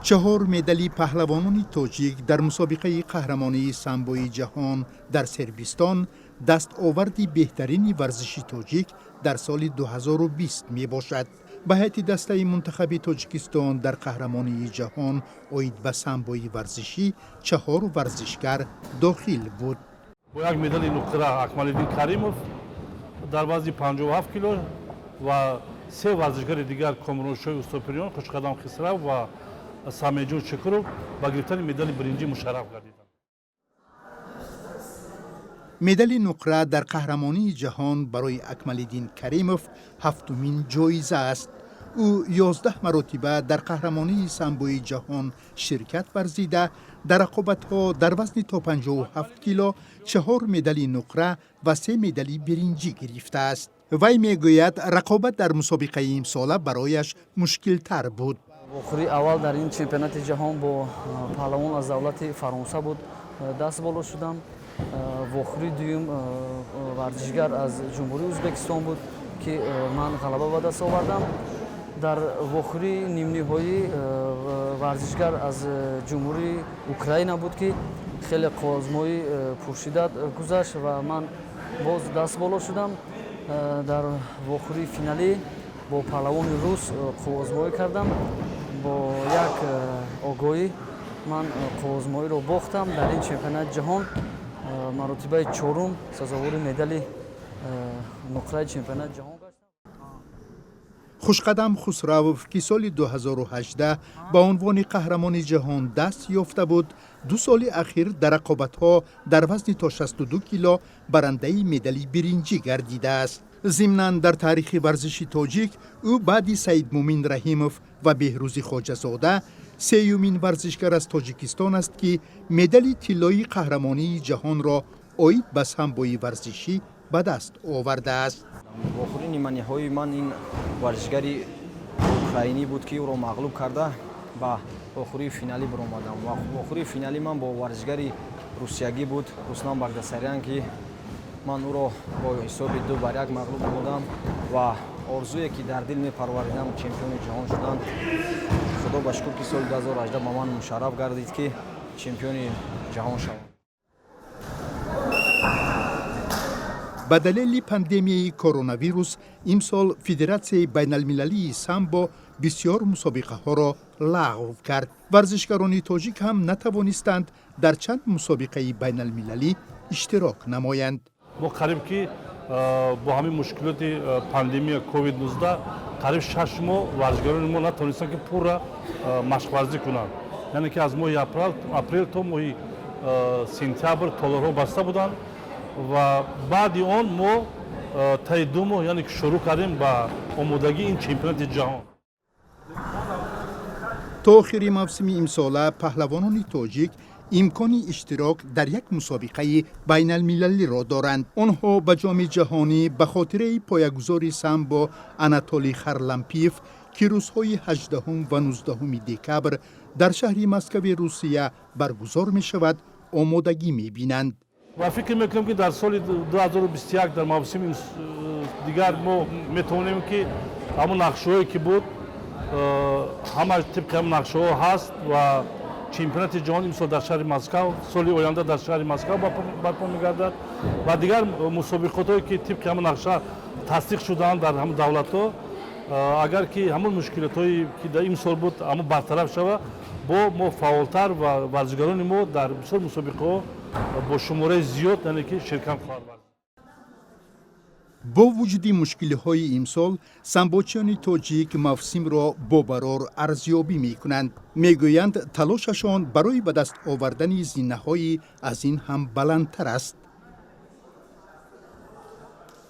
Чаҳор медали паҳлавонони тоҷик дар мусобиқаи қаҳрамонии самбои ҷаҳон дар Сербистон дастоварди беҳтарини варзиши тоҷик дар соли 2020 мебошад. Ба ҳайати дастаи мунтахаби Тоҷикистон дар қаҳрамонии ҷаҳон оид ба самбои варзишӣ чаҳор варзишгар дохил буд. Бо як медали нуқра Акмалиддин Каримов дар вазни 57 кило ва се варзишгари дигар, Комроншоҳи Устопириён, Хушқадам Хисрав ва Самеҷон Шукуров, ба гирифтани медали биринҷӣ мушарраф гардиданд. Медали нуқра дар қаҳрамонии ҷаҳон барои Акмалиддин Каримов ҳафтумин ҷоиза аст. Ӯ 11 маротиба дар қаҳрамонии самбои ҷаҳон ширкат варзида, дар рақобатҳо дар вазни то 57 кило чаҳор медали нуқра ва се медали биринҷӣ гирифтааст. Вай мегӯяд, рақобат дар мусобиқаи имсола барояш мушкилтар буд. Вохӯрии аввал дар ин чемпионати ҷаҳон бо паҳлавон аз давлати Фаронса буд, даст боло шудам. Вохӯрии дуюм варзишгар аз Ҷумҳурии Ӯзбекистон буд, ки ман ғалаба ба даст овардам. Дар вохӯрии нимниҳоӣ варзишгар аз Ҷумҳурии Украина буд, ки хеле қувваозмоӣ пуршиддат гузашт ва ман боз даст боло шудам. Дар вохӯрии финалӣ бо паҳлавони рус қувваозмоӣ кардам. Бо як огоҳӣ ман қувваозмоиро бохтам. Дар ин чемпионати ҷаҳон маротибаи чорум сазовори медали нуқраи чемпионати ҷаҳон гаштам. Хушқадам Хусравов, ки соли 2018 ба унвони қаҳрамони ҷаҳон даст ёфта буд, 2 соли ахир дар рақобатҳо дар вазни то 62 кило барандаи медали биринҷӣ гардидааст. Зимнан, дар таърихи варзиши тоҷик ӯ баъди Саидмумин Раҳимов ва Беҳрӯзи Хоҷазода сеюмин варзишгар аз Тоҷикистон аст, ки медали тиллоии қаҳрамонии ҷаҳонро оид ба самбои варзишӣ ба даст овардааст. Вохӯрии ниманиҳои ман ин варзишгари украинӣ буд, ки ӯро мағлуб карда, ба вохӯрии финалӣ баромадам. Ва вохӯрии финалӣ ман бо варзишгари русиягӣ буд, Руслан Багдасарян, ки ман ӯро бо ҳисоби 2 бар 1 мағлуб намудам. Ва орзуе, ки дар дил мепарваридам, чемпиони ҷаҳон шудан, Худо ба шукр, ки соли 2018 ба ман мушарраф гардид, ки чемпиони ҷаҳон шавам. Ба далели пандемияи коронавирус имсол Федератсияи байналмилалии самбо бисёр мусобиқаҳоро лағв кард. Варзишгарони тоҷик ҳам натавонистанд дар чанд мусобиқаи байналмилалӣ иштирок намоянд. Мо қариб ки бо ҳамин мушкилоти пандемия COVID-19 қариб 6 моҳ варзишгарони мо натавонистанд, ки пурра машқварзӣ кунанд, яъне ки аз моҳи апрел то моҳи сентябр толорҳо баста буданд. Ва баъди он мо таи 2 моҳ, яъне ки шурӯъ кардем ба омодагии ин чемпионати ҷаҳон. То охири мавсими имсола паҳлавонони тоҷик имкони иштирок дар як мусобиқаи байналмилалиро доранд. Онҳо ба Ҷоми ҷаҳонӣ ба хотираи поягузори самбо Анатолий Харлампиев, ки рӯзҳои 18 ва 19 декабр дар шаҳри Москави Русия баргузор мешавад, омодагӣ мебинанд. Ва фикр мекунем, ки дар соли 2021, дар мавсими дигар, мо метавонем, ки ҳамон нақшаҳое, ки буд, ҳама тибқи ҳамон нақшаҳо ҳаст. Ва чемпионати ҷаҳон имсол дар шаҳри Москав, соли оянда дар шаҳри Москав барпо мегардад ва дигар мусобиқотҳое, ки тибқи ҳамон нақша тасдиқ шудаанд дар ҳамон давлатҳо, агар ки ҳамон мушкилотҳое, ки дар имсол буд, ҳамон бартараф шава, бо мо фаъолтар ва варзишгарони мо дар бисёр мусобиқаҳо бо шумораи зиёд, яъне ки ширкат хоҳад варзид. Бо вуҷуди мушкилиҳои имсол самбочиёни тоҷик мавсимро бобарор арзёбӣ мекунанд. Мегӯянд, талошашон барои ба даст овардани зинаҳои аз ин ҳам баландтар аст.